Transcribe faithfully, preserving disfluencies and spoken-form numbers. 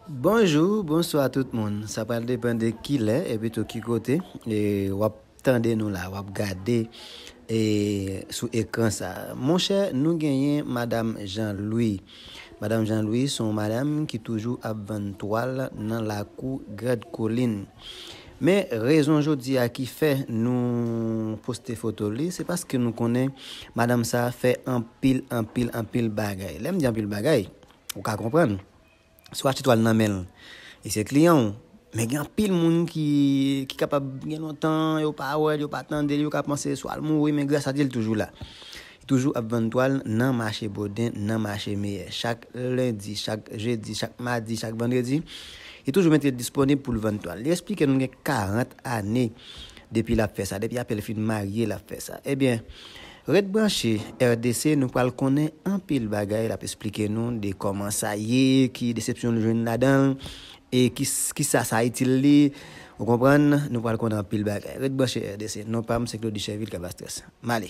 Bonjou, bonswa tout moun. Sa pral depann de kilè epi tou ki kote e w ap tande nou la, w ap gade e sou ekran sa. Monchè, nou genyen Madanm Jean Louis. Madanm Jean Louis se yon madanm ki toujou ap vann twal nan lakou Grand Colline. Men rezon jodi a ki fè nou poste foto li, se paske nou konnen madanm sa fè anpil, anpil, anpil bagay. Lè m di anpil bagay, ou ka konprann. Si w achte twal nan men l, e se kliyan w. Men gen anpil moun ki, ki kapab gen lontan, yo pa wè l, yo pa tande l, yo ka panse swa l mouri, men gras a Dye, l toujou la. Li toujou ap vann twal nan mache Boden, nan mache Meyè. Chak lendi, chak jedi, chak madi, chak vandredi, li toujou mete l disponib pou l vann twal. Li eksplike nou gen karant ane depi l ap fè sa, depi apre l fin marye, l ap fè sa. Ebyen, ret branche R D C, nou pral konnen anpil bagay, l ap eksplike nou de kòman sa ye, ki desepsyon l jwenn ladan l, e ki, kisa sa itil li. Ou konprann? Nou pral konnen anpil bagay. Ret branche R D C. Non pa m se Claudy Chervil Kabastres. M ale.